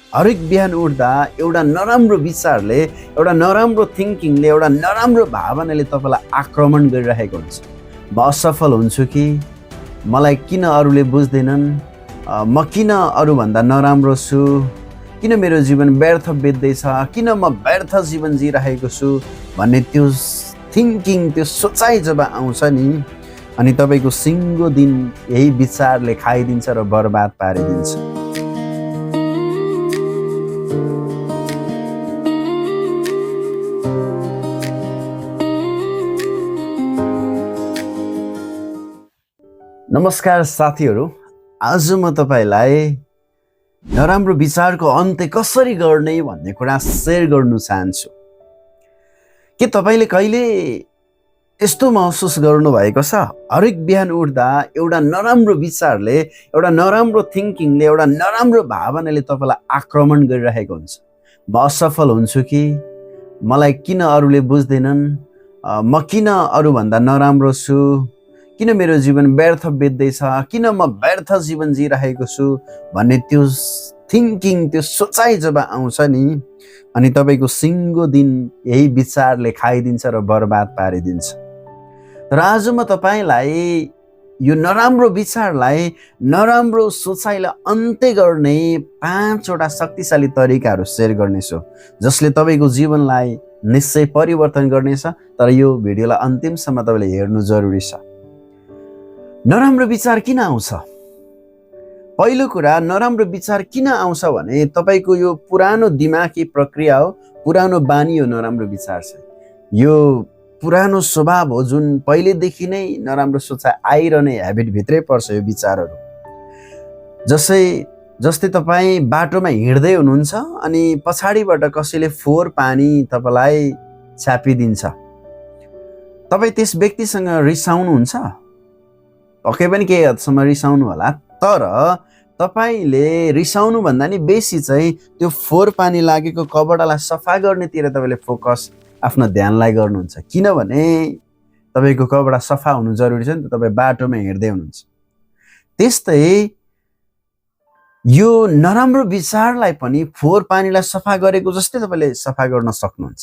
हरेक बिहान उठ्दा एउटा नराम्रो विचारले, एउटा नराम्रो थिङ्किङले, एउटा नराम्रो भावनाले तपाईँलाई आक्रमण गरिरहेको हुन्छ। म असफल हुन्छु कि, मलाई किन अरूले बुझ्दैनन्, म किन अरूभन्दा नराम्रो छु, किन मेरो जीवन व्यर्थ बित्दैछ, किन म व्यर्थ जीवन जिरहेको छु भन्ने त्यो थिङ्किङ, त्यो सोचाइ जब आउँछ नि, अनि तपाईँको सिङ्गो दिन यही विचारले खाइदिन्छ र बर्बाद पारिदिन्छ। नमस्कार साथीहरू, आज म तपाईलाई नराम्रो विचारको अन्त्य कसरी गर्ने भन्ने कुरा सेयर गर्नु चाहन्छु। के तपाईले कहिले यस्तो महसुस गर्नुभएको छ, हरेक बिहान उठ्दा एउटा नराम्रो विचारले, एउटा नराम्रो थिङ्किङले, एउटा नराम्रो भावनाले तपाईँलाई आक्रमण गरिरहेको हुन्छ। म असफल हुन्छु कि, मलाई किन अरूले बुझ्दैनन्, म किन अरूभन्दा नराम्रो छु, किन मेरो जीवन व्यर्थ बित्दैछ, किन म व्यर्थ जीवन जिरहेको छु भन्ने त्यो थिङ्किङ, त्यो सोचाइ जब आउँछ नि, अनि तपाईँको सिङ्गो दिन यही विचारले खाइदिन्छ र बर्बाद पारिदिन्छ। र आज म तपाईँलाई यो नराम्रो विचारलाई, नराम्रो सोचाइलाई अन्त्य गर्ने 5वटा शक्तिशाली तरिकाहरू सेयर गर्नेछु, जसले तपाईँको जीवनलाई निश्चय परिवर्तन गर्नेछ। तर यो भिडियोलाई अन्तिमसम्म तपाईँले हेर्नु जरुरी छ। नराम्रो विचार किन आउँछ? पहिलो कुरा, नराम्रो विचार किन आउँछ भने तपाईको यो पुरानो दिमागी प्रक्रिया हो, पुरानो बानी हो। नराम्रो विचार चाहिँ यो पुरानो स्वभाव हो, जुन पहिलेदेखि नै नराम्रो सोचाइ आइरहने ह्याबिट भित्रै पर्छ यो विचारहरू। जस्तै तपाईँ बाटोमा हिँड्दै हुनुहुन्छ अनि पछाडिबाट कसैले फोहोर पानी तपाईँलाई छापिदिन्छ, तपाईँ त्यस व्यक्तिसँग रिसाउनुहुन्छ, पक्कै पनि केही हदसम्म रिसाउनु होला। तर तपाईँले रिसाउनु भन्दा नि बेसी चाहिँ त्यो फोहोर पानी लागेको कपडालाई सफा गर्नेतिर तपाईँले फोकस, आफ्नो ध्यानलाई गर्नुहुन्छ। किनभने तपाईँको कपडा सफा हुनु जरुरी छ नि त, तपाईँ बाटोमा हिँड्दै हुनुहुन्छ। त्यस्तै यो नराम्रो विचारलाई पनि फोहोर पानीलाई सफा गरेको जस्तै तपाईँले सफा गर्न सक्नुहुन्छ।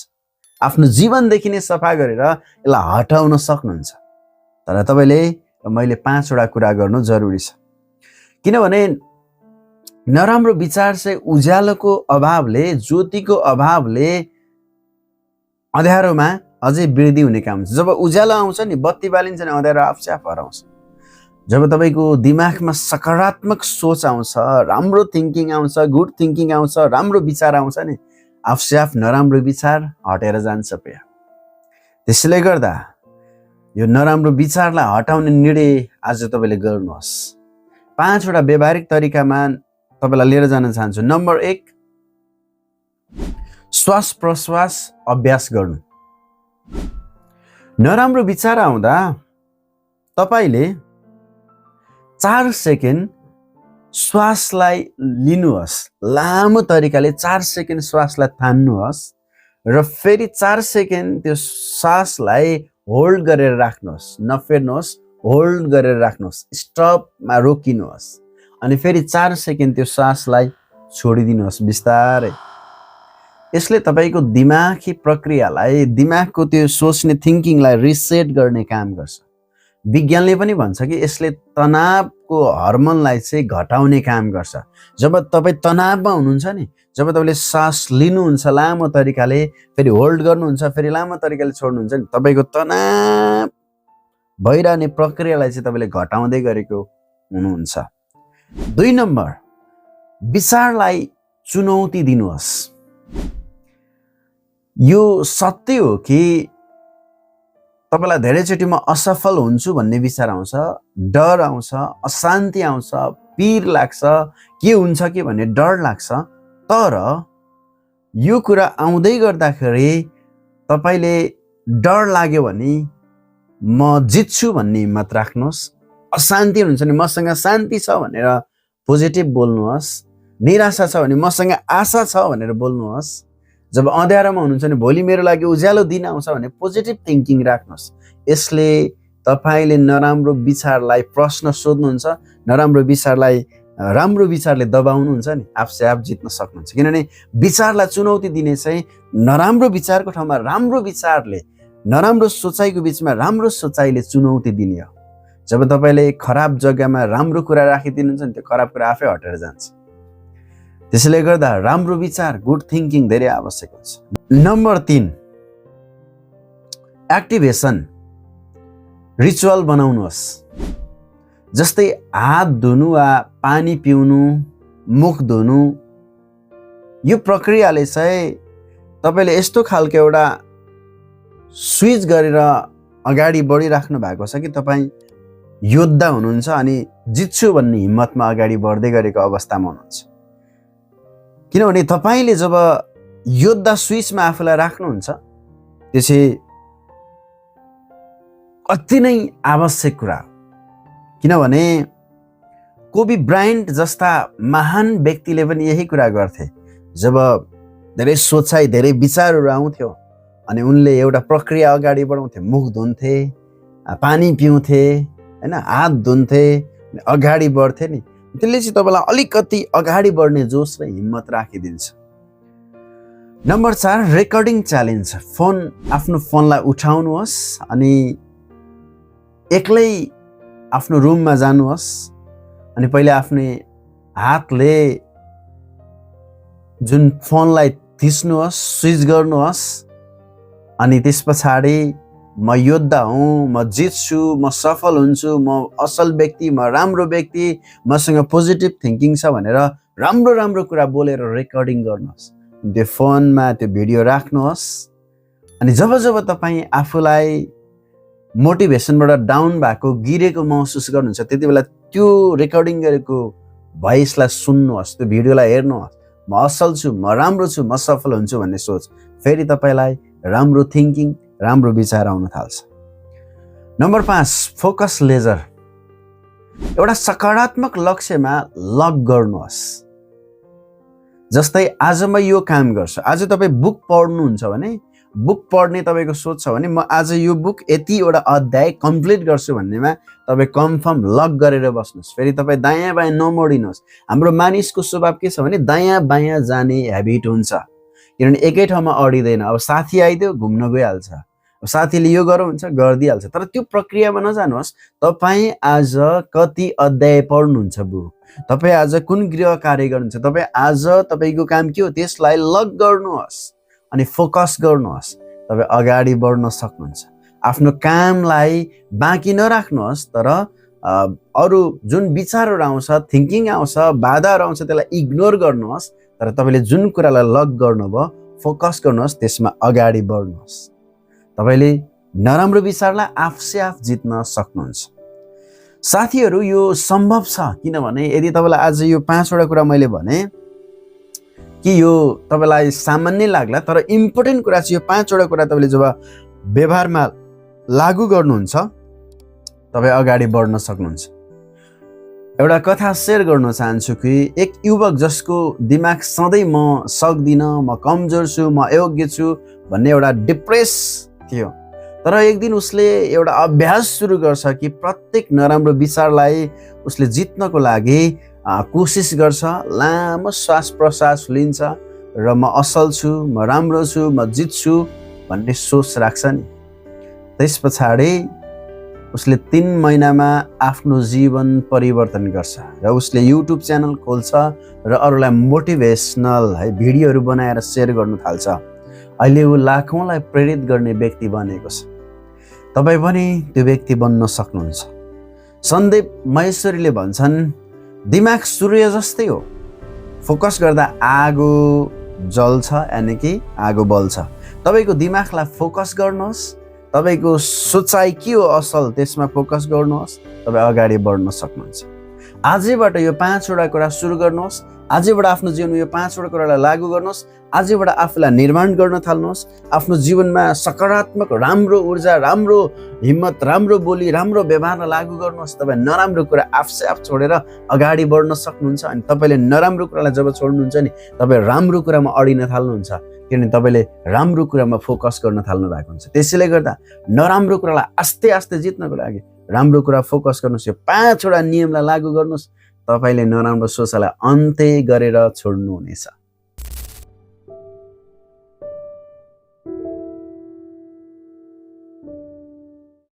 आफ्नो जीवनदेखि नै सफा गरेर यसलाई हटाउन सक्नुहुन्छ। तर तपाईँले, मैले 5वटा कुरा गर्नु जरुरी छ। किनभने नराम्रो विचार चाहिँ उज्यालोको अभावले, ज्योतिको अभावले अँध्यारोमा अझै वृद्धि हुने काम हुन्छ। जब उज्यालो आउँछ नि, बत्ती बालिन्छ नि, अँध्यारो आफै आफ हराउँछ। जब तपाईँको दिमागमा सकारात्मक सोच आउँछ, राम्रो थिङ्किङ आउँछ, गुड थिङ्किङ आउँछ, राम्रो विचार आउँछ नि, आफै आफ नराम्रो विचार हटेर जान्छ प्रिय। त्यसैले गर्दा यो नराम्रो विचारलाई हटाउने निर्णय आज तपाईँले गर्नुहोस्। 5वटा व्यवहारिक तरिकामा तपाईँलाई लिएर जान चाहन्छु। नम्बर 1, श्वास प्रश्वास अभ्यास गर्नु। नराम्रो विचार आउँदा तपाईँले 4 सेकेन्ड श्वासलाई लिनुहोस्, लामो तरिकाले 4 सेकेन्ड श्वासलाई तान्नुहोस् र फेरि 4 सेकेन्ड त्यो श्वासलाई होल्ड गरेर राख्नुहोस्, नफेर्नुहोस्, होल्ड गरेर राख्नुहोस्, स्टपमा रोकिनुहोस्, अनि फेरि 4 सेकेन्ड त्यो श्वासलाई छोडिदिनुहोस् बिस्तारै। यसले तपाईँको दिमागी प्रक्रियालाई, दिमागको त्यो सोच्ने थिङ्किङलाई रिसेट गर्ने काम गर्छ। विज्ञानले पनि भन्छ कि यसले तनावको हर्मोनलाई चाहिँ घटाउने काम गर्छ। जब तपाईँ तनावमा हुनुहुन्छ नि, जब तपाईँले सास लिनुहुन्छ लामो तरिकाले, फेरि होल्ड गर्नुहुन्छ, फेरि लामो तरिकाले छोड्नुहुन्छ नि, तपाईँको तनाव भइरहने प्रक्रियालाई चाहिँ तपाईँले घटाउँदै गरेको हुनुहुन्छ। 2 नम्बर, विचारलाई चुनौती दिनुहोस्। यो सत्य हो कि तपाईँलाई धेरैचोटि म असफल हुन्छु भन्ने विचार आउँछ, डर आउँछ, अशान्ति आउँछ, पीर लाग्छ, के हुन्छ कि भन्ने डर लाग्छ। तर यो कुरा आउँदै गर्दाखेरि तपाईँले डर लाग्यो भने म जित्छु भन्ने हिम्मत राख्नुहोस्। अशान्ति हुन्छ भने मसँग शान्ति छ भनेर पोजिटिभ बोल्नुहोस्। निराशा छ भने मसँग आशा छ भनेर बोल्नुहोस्। जब अँध्यारोमा हुनुहुन्छ भने भोलि मेरो लागि उज्यालो दिन आउँछ भने पोजिटिभ थिङ्किङ राख्नुहोस्। यसले तपाईँले नराम्रो विचारलाई प्रश्न सोध्नुहुन्छ, नराम्रो विचारलाई राम्रो विचारले दबाउनुहुन्छ नि आफसे आफ जित्न सक्नुहुन्छ। किनभने विचारलाई चुनौती दिने चाहिँ नराम्रो विचारको ठाउँमा राम्रो विचारले, नराम्रो सोचाइको बिचमा राम्रो सोचाइले चुनौती दिने हो। जब तपाईँले खराब जग्गामा राम्रो कुरा राखिदिनुहुन्छ नि त्यो खराब कुरा आफै हटेर जान्छ। त्यसैले गर्दा राम्रो विचार, गुड थिङ्किङ धेरै आवश्यक हुन्छ। नम्बर 3, एक्टिभेसन रिचुअल बनाउनुहोस्। जस्तै हात धुनु वा पानी पिउनु, मुख धुनु, यो प्रक्रियाले चाहिँ तपाईँले यस्तो खालको एउटा स्विच गरेर अगाडि बढिराख्नु भएको छ कि तपाईँ योद्धा हुनुहुन्छ अनि जित्छु भन्ने हिम्मतमा अगाडि बढ्दै गरेको अवस्थामा हुनुहुन्छ। किनभने तपाईँले जब योद्धा स्विचमा आफूलाई राख्नुहुन्छ त्यो चाहिँ अति नै आवश्यक कुरा हो। किनभने कोबी ब्रायन्ट जस्ता महान व्यक्तिले पनि यही कुरा गर्थे। जब धेरै सोचाइ, धेरै विचारहरू आउँथ्यो अनि उनले एउटा प्रक्रिया अगाडि बढाउँथे, मुख धुन्थे, पानी पिउँथे, हैन, हात धुन्थे, अगाडि बढ्थे नि। त्यसले चाहिँ तपाईँलाई अलिकति अगाडि बढ्ने जोस र हिम्मत राखिदिन्छ। Number 4, recording challenge. आफ्नो फोनलाई उठाउनुहोस् अनि एक्लै आफ्नो रुममा जानुहोस् अनि पहिले आफ्नो हातले जुन फोनलाई थिच्नुहोस्, स्विच गर्नुहोस् अनि त्यस पछाडि म योद्धा हुँ, म जित्छु, म सफल हुन्छु, म असल व्यक्ति, म राम्रो व्यक्ति, मसँग पोजिटिभ थिङ्किङ छ भनेर राम्रो राम्रो कुरा बोलेर रेकर्डिङ गर्नुहोस्। त्यो फोनमा त्यो भिडियो राख्नुहोस् अनि जब जब तपाईँ आफूलाई मोटिभेसनबाट डाउन भएको, गिरेको महसुस गर्नुहुन्छ त्यति बेला त्यो रेकर्डिङ गरेको भोइसलाई सुन्नुहोस्, त्यो भिडियोलाई हेर्नुहोस्। म असल छु, म राम्रो छु, म सफल हुन्छु भन्ने सोच, फेरि तपाईँलाई राम्रो थिङ्किङ, राम्रो विचार आउन थाल्छ। Number 5, focus laser. एउटा सकारात्मक लक्ष्यमा लक गर्नुहोस्। जस्तै आज म यो काम गर्छु। आज तपाईँ बुक पढ्नुहुन्छ भने, बुक पढ्ने तपाईँको सोच छ भने म आज यो बुक यतिवटा अध्याय कम्प्लिट गर्छु भन्नेमा तपाईँ कन्फर्म लक गरेर बस्नुहोस्। फेरि तपाईँ दायाँ बायाँ नमोडिनुहोस्। हाम्रो मानिसको स्वभाव के छ भने दायाँ बायाँ जाने ह्याबिट हुन्छ। किनभने एकै ठाउँमा अडिँदैन। अब साथी आइदियो घुम्न गइहाल्छ, अब साथीले यो गरौँ हुन्छ गरिदिइहाल्छ। तर त्यो प्रक्रियामा नजानुहोस्। तपाईँ आज कति अध्याय पढ्नुहुन्छ बुक, तपाईँ आज कुन गृह कार्य गर्नुहुन्छ, तपाईँ आज तपाईँको काम के हो त्यसलाई लक गर्नुहोस् अनि फोकस गर्नुहोस्। तपाईँ अगाडि बढ्न सक्नुहुन्छ। आफ्नो कामलाई बाँकी नराख्नुहोस्, तर अरू जुन विचारहरू आउँछ, थिङ्किङ आउँछ, बाधाहरू आउँछ त्यसलाई इग्नोर गर्नुहोस्। तर तपाईँले जुन कुरालाई लक गर्नुभयो, फोकस गर्नुहोस्, त्यसमा अगाडि बढ्नुहोस्। तपाईँले नराम्रो विचारलाई आफसे आफ जित्न सक्नुहुन्छ। साथीहरू यो सम्भव छ। किनभने यदि तपाईँलाई आज यो 5वटा कुरा मैले भने कि यो तपाईँलाई सामान्य लाग्ला, तर इम्पोर्टेन्ट कुरा चाहिँ यो 5वटा कुरा तपाईँले जब व्यवहारमा लागू गर्नुहुन्छ तपाईँ अगाडि बढ्न सक्नुहुन्छ। एउटा कथा सेयर गर्न चाहन्छु कि एक युवक जसको दिमाग सधैँ म सक्दिनँ, म कमजोर छु, म अयोग्य छु भन्ने एउटा डिप्रेस थियो। तर एक दिन उसले एउटा अभ्यास सुरु गर्छ कि प्रत्येक नराम्रो विचारलाई उसले जित्नको लागि कोसिस गर्छ। लामो श्वास प्रश्वास लिन्छ र म असल छु, म राम्रो छु, म जित्छु भन्ने सोच राख्छ नि। त्यस पछाडि उसले 3 महिनामा आफ्नो जीवन परिवर्तन गर्छ र उसले युट्युब च्यानल खोल्छ र अरूलाई मोटिभेसनल भिडियोहरू बनाएर सेयर गर्नु थाल्छ। अहिले ऊ लाखौँलाई प्रेरित गर्ने व्यक्ति बनेको छ। तपाईँ पनि त्यो व्यक्ति बन्न सक्नुहुन्छ। सन्दीप महेश्वरीले भन्छन् दिमाग सूर्य जस्तै हो, फोकस गर्दा आगो जल्छ, यानि कि आगो बल्छ। तपाईँको दिमागलाई फोकस गर्नुहोस्, तपाईँको सोचाइ के हो असल त्यसमा फोकस गर्नुहोस्, तपाईँ अगाडि बढ्न सक्नुहुन्छ। आजैबाट यो 5वटा कुरा सुरु गर्नुहोस्। आजैबाट आफ्नो जीवनमा यो 5वटा कुरालाई लागू गर्नुहोस्। आजैबाट आफूलाई निर्माण गर्न थाल्नुहोस्। आफ्नो जीवनमा सकारात्मक राम्रो ऊर्जा, राम्रो हिम्मत, राम्रो बोली, राम्रो व्यवहारलाई लागू गर्नुहोस्। तपाईँ नराम्रो कुरा आफसे आफ छोडेर अगाडि बढ्न सक्नुहुन्छ। अनि तपाईँले नराम्रो कुरालाई जब छोड्नुहुन्छ नि तपाईँ राम्रो कुरामा अडिन थाल्नुहुन्छ। किनभने तपाईँले राम्रो कुरामा फोकस गर्न थाल्नु भएको हुन्छ। त्यसैले गर्दा नराम्रो कुरालाई आस्ते आस्ते जित्नको लागि राम्रो कुरा फोकस गर्नुहोस्। यो 5वटा नियमलाई लागू गर्नुहोस्। तपाईँले नराम्रो सोचलाई अन्त्य गरेर छोड्नुहुनेछ।